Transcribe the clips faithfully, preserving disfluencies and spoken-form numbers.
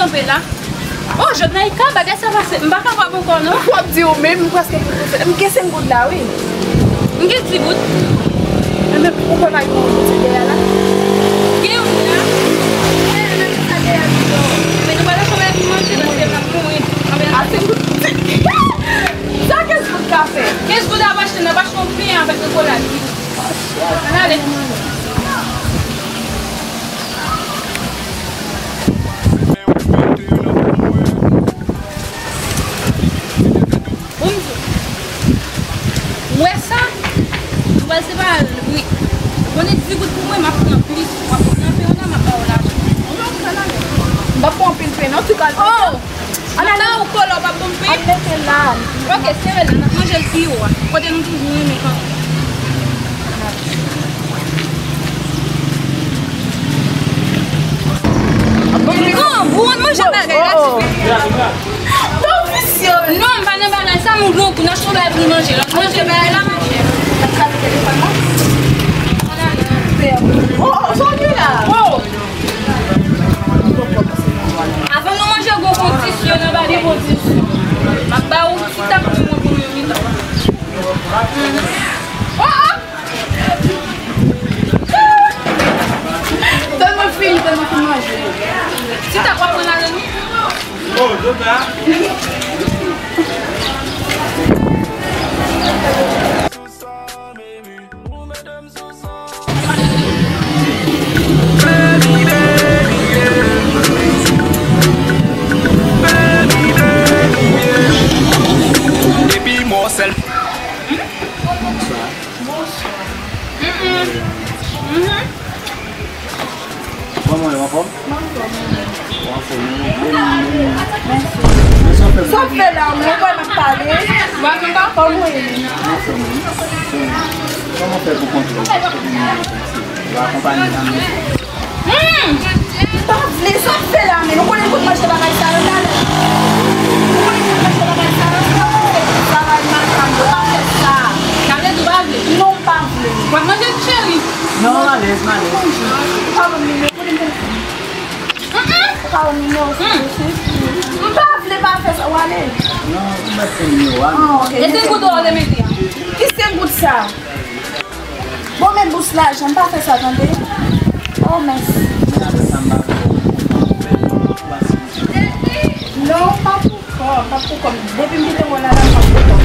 Kanpe la. Oh, Jodnaïka, bagay sa pase. M pa kapab ankò, non. W ap di ou menm, m prèske pou tout. M gen senk goud la, wi. M gen dis goud. Enben, ou kwè pa gen yon boutik dèyè la? Gen yon la. Men, men, sa dèyè la. Men nou pa nan chòm pou manje, paske m ap mouri. A senk goud. Sa kenz goud ka fè? Kenz goud ap achte, n ap achte yon pen avèk rekolad. Ann ale. Ou m di w, ou wè sa? Nou pral separe l, wi. Konnen dis goud pou mwen, m ap pran plis. W ap pran pen w la, m ap ba w lajan. M p ap pran anpil pen, non, ti kalme. Oh! Ann ale. Ou kolo, w p ap ban m pen? Ann mete la. Ok, sere l la, n ap manje l pi wo a. Kote nou toujou renmen kanpe. Granbou, ann manje bagay la, ti fi. Bon, visye. Non, m pa nan bagay sa, moun grankou, n ap fè yon bagay pou nou manje. N ap manje bagay la, machè. N ap gade telefòn nan. Oh, oh, sa w gen la? Oh. Avan nou manje, gon kondisyon, n ap ba de kondisyon. M ap ba ou ti tak pou mwen premye mitan. Oh, oh! Tèlman fini, tèlman fin manje. Ti tak w ap pran ladan li? Oh, jodi a. Depi mò sèl. Bonswa. Bonswa. Kòman w ye, w anfòm? Mwen anfòm, wi. W anfòm, wi. Menm, menm, menm. Sa w fè la, mwen kwè n ap pale. Kòman w ye? Mwen anfòm, wi. Kòman w fè pou kontre? Ou akonpanye zanmi? M pa vle, sa w fè la menm? Ou konnen m konn manje bagay sa yo talè? Ou konnen m konn manje bagay sa yo? Sa va al mal pa m, ou pa fè sa. Sa vle di w pa vle? Non, m pa vle. W ap manje tou, cheri? Non, m alèz, m alèz. Ou pa ban m nimewo, kote m telefòn? Ou pa ban m nimewo, se M pa vle, pa fè sa, w ale. Non, ou mèt fè nimewo a. Ah, ok. E senk goud ou te mete a? Ki senk goud sa? Bon, men bous lajan, pa fè sa, tande? Oh, mèsi. Non, pa pou kò, pa pou kò. Depi m kite w la, la, pa pou kò.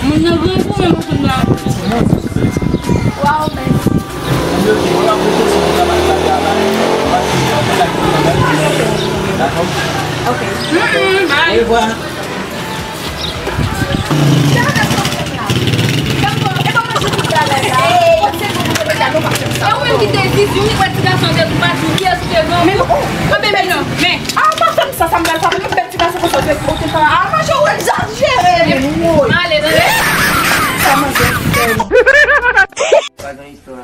Moun nan grangou, men mwen konn la. Waw, mèsi. Ok. Orevwa. E ou menm ki te vizyon, ou wè ti gason te pou pati, kiyès ou te gen? Men, oh, men, men, non, men. Ah, pa fè m sa, sa m pral fè, men bèl ti gason konsa, ou te, ou te fè. Ah, manje, ou egzajere, men, woy. Ale, tande. Sa manje, fè. Pa gen istwa.